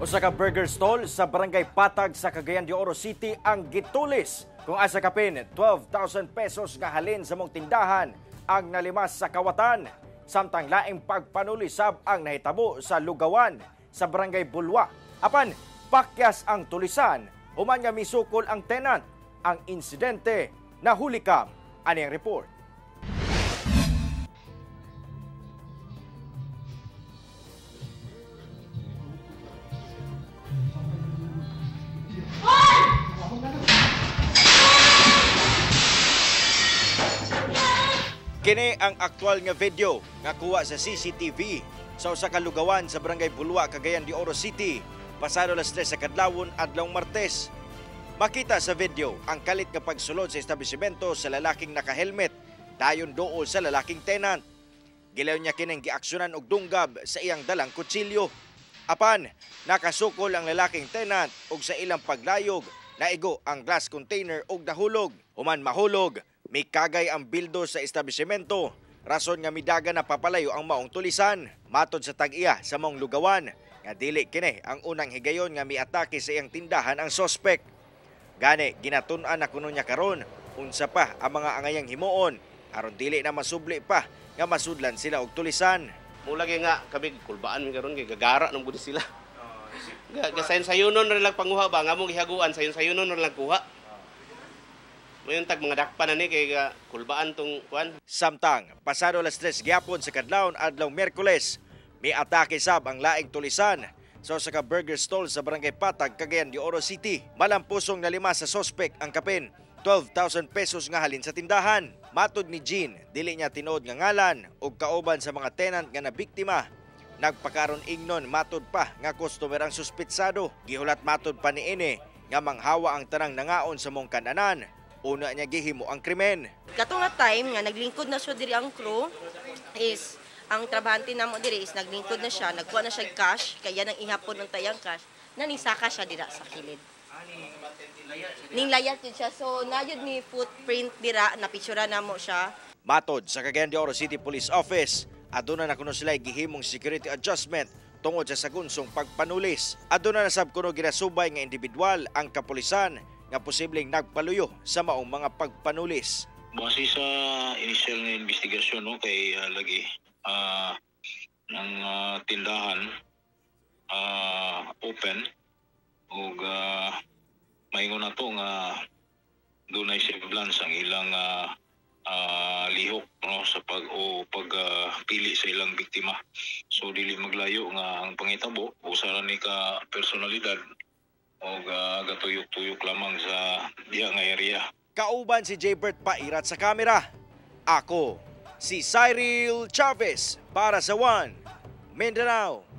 Usa ka burger stall sa Barangay Patag sa Cagayan de Oro City ang gitulis kung asa kapin 12,000 pesos nga halin sa mong tindahan ang nalimas sa kawatan. Samtang laing pagpanulisab ang nahitabo sa Lugawan sa Barangay Bulwa. Apan pakyas ang tulisan, human nga misukol ang tenant. Ang insidente nahuli kam. Ani ang report. Kini ang aktual nga video nga kuha sa CCTV sa usa ka lugawan sa Barangay Bulwa, Cagayan de Oro City, pasado alas 3 sa kadlawon adlawng Martes. Makita sa video ang kalit nga pagsulod sa establishmento sa lalaking naka-helmet dayon duol sa lalaking tenant. Gilayon niya kining giaksyonan og dunggab sa iyang dalang kutsilyo. Apan nakasukol ang lalaking tenant og sa ilang paglayog naigo ang glass container og nahulog. Human mahulog, mikagay ang bildo sa establishmento, rason nga midaga na papalayo ang maong tulisan. Matod sa tag-iya sa maong lugawan, nga dili kini ang unang higayon nga miatake sa iyang tindahan ang sospek. Gani, ginatun-an na kuno niya karon unsa pa ang mga angayang himuon aron dili na masubli pa nga masudlan sila og tulisan. Mula kay nga kami kulbaan mi karon kay gagara nang gud sila. Gasayon-sayunon ra lang panguha ba nga mong gihaguan sayon-sayunon ra lang kuha. Mayon tag mga dakpa na ni kay kulbaan tong kuan. Samtang pasado alas 3 gyapon sa kadlawon adlaw Miyerkules, miatake sab ang laing tulisan sa usa ka burger stall sa Barangay Patag, Cagayan de Oro City. Malampusong nalima sa sospek ang kapin 12,000 pesos nga halin sa tindahan. Matod ni Jean, dili niya tinuod nga ngalan og kauban sa mga tenant nga nabiktima. Nagpakaron ingnon matod pa nga customer ang suspitsado. Gihulat matod pa niini nga manghawa ang tanang nangaon sa mong kananan. Una niya gihimo ang krimen. Kato nga time nga naglingkod na siya diri ang crew is ang trabahante namo diri is naglingkod na siya, nagkuha na siya cash, kaya nang ihapon ng tayang cash, nanisaka siya dira sa kilid. Ninglayat yun siya. So nayod ni footprint dira, napictura namo siya. Matod sa Cagayan de Oro City Police Office, aduna na kuno sila gihimong security adjustment tungod sa sagunsong pagpanulis. Aduna na sab kuno ginasubay nga individual ang kapulisan nga posibleng nagpaluyo sa maong mga pagpanulis. Base sa initial nga investigasyon, no, kay lagi ng tindahan open ug maingon na to nga dunay semblance ang ilang lihok, no, sa pag o pagpili sa ilang biktima. So dili maglayo nga ang pangitabo usa ra ni ka personalidad o gatuyok-tuyok lamang sa diha nga area. Kauban si Jaybert Pairat sa kamera. Ako si Cyril Chavez para sa One Mindanao.